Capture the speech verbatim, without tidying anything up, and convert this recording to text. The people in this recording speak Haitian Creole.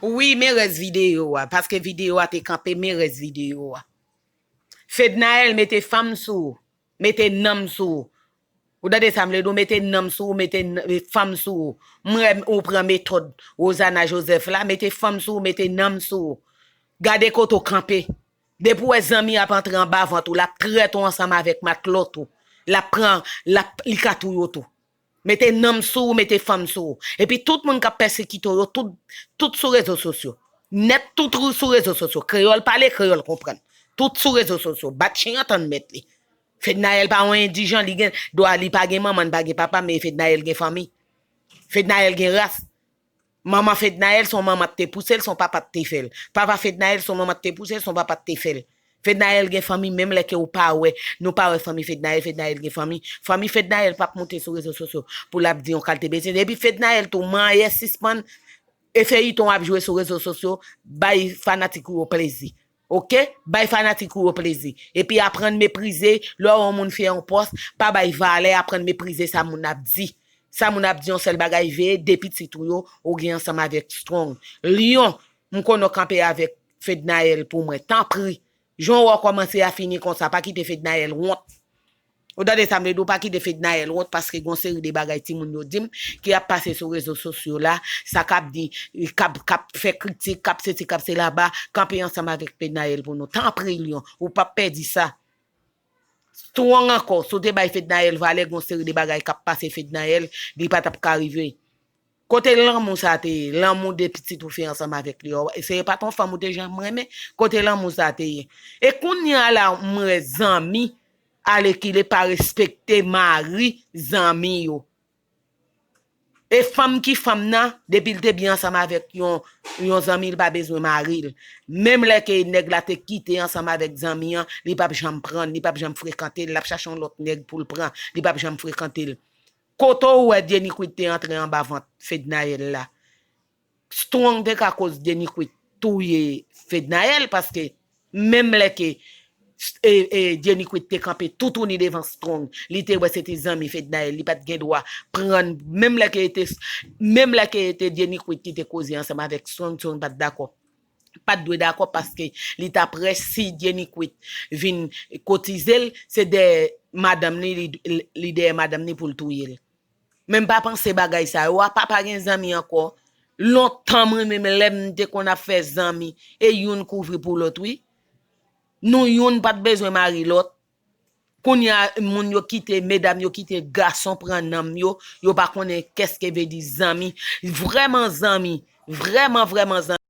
Wi, men rès videyo a, paske videyo a te kanpe, men rès videyo a. Fednaelle mete fanm sou ou, mete nanm sou ou. Ou tande sa m vle di w, mete nanm sou ou, mete n- fanm sou ou. M wè ou pran metòd Rosana Joseph la, mete fanm sou ou, mete nanm sou ou. Gade kote w kanpe. Depi w wè zanmi ap antre anba vant ou, l ap trèt ou ansanm avèk matlòt ou. L ap pran, l ap, li ka touye w tou. Mete nanm sou ou, mete fanm sou ou. Epi tout moun k ap pèsekite w yo, tout, tout sou rezo sosyo. Nèt tout sou rezo sosyo. Kreyòl pale, kreyòl konprann. Tout sou rezo sosyo. Bat chen an tann mèt li. Fednaelle pa yon endijan, li gen dwa, li pa gen manman, li pa gen papa, men Fednaelle gen fanmi. Fednaelle gen ras. Manman Fednaelle, se yon manman k te pouse l, se yon papa k te fè l. Papa Fednaelle, se yon manman k te pouse l, se yon papa k te fè l. Fednaelle gen fanmi, menm lè ke ou pa wè, nou pa wè fanmi Fednaelle, Fednaelle gen fanmi. Fanmi Fednaelle p ap monte sou rezo sosyo pou l ap di yon kalite betiz. Epi Fednaelle tou, manyè sispann e feyiton ap jwe sou rezo sosyo, bay fanatik ou yo plezi. Oke? Bay fanatik ou yo plezi. Epi aprann meprize, lè w wè yon moun fè yon pòs, pa bay valè, aprann meprize sa moun ap di. Sa moun ap di, yon sèl bagay, veye de pitit ou yo, ou gen ansanm avèk Strong. Lyon, m konnen w kanpe avèk Fednaelle pou mwen. Tanpri, jan w wè w kòmanse a fini konsa, pa kite Fednaelle wont. Ou tande sa m vle di w, pa kite Fednaelle wont, paske gon seri de bagay timoun yo di m ki ap pase sou rezo sosyo la, sa k ap di, k ap, k ap fè kritik, k ap sesi, k ap selaba, kanpe ansanm avèk Fednaelle pou nou. Tanpri, Lyon, ou p ap pèdi sa. Strong ankò, si w te bay Fednaelle valè, gon seri de bagay k ap pase Fednaelle, li pa t ap ka rive. Kote lanmou sa te ye? Lanmou de pitit ou fè ansanm avèk li yo. Se pa t yon fanm ou te janm renmen? Kote lanmou sa te ye? E kounye a la, m wè zanmi alèkile pa respekte mari zanmi yo. E fanm ki fanm nan, depi l te byen ansanm avèk yon, yon zanmi, l pa bezwen mari l. Menm lè ke nèg la te kite ansanm avèk zanmi an, li p ap janm pran l, li p ap janm frekante l, l ap chache yon lòt nèg pou l pran, li p ap janm frekante l. Kote w wè Jenny Quid te antre anba vant Fednaelle la? Strong te ka koz Jenny Quid touye Fednaelle, paske menm lè ke e, e, Jenny Quid te kanpe toutouni devan Strong, li te wè se te zanmi Fednaelle, li pa t gen dwa pran, menm lè ke te, menm lè ke te Jenny Quid ki te koze ansanm avèk Strong, Strong pa t dakò. Pa t dwe dakò paske li t ap wè si Jenny Quid vin kotize l, se dèyè madanm li, li, li dèyè madanm li pou l touye l. Men m pa panse bagay sa yo. Apa pa gen zanmi ankò. Lontan mwen menm lè m te konn ap fè zanmi, e youn kouvri pou lòt wi. Nou youn pa t bezwen mari lòt. Kounye a moun yo kite, medam yo kite gason pran nanm yo, yo pa konnen kèske vle di zanmi. Vrèman zanmi, vrèman, vrèman zanmi.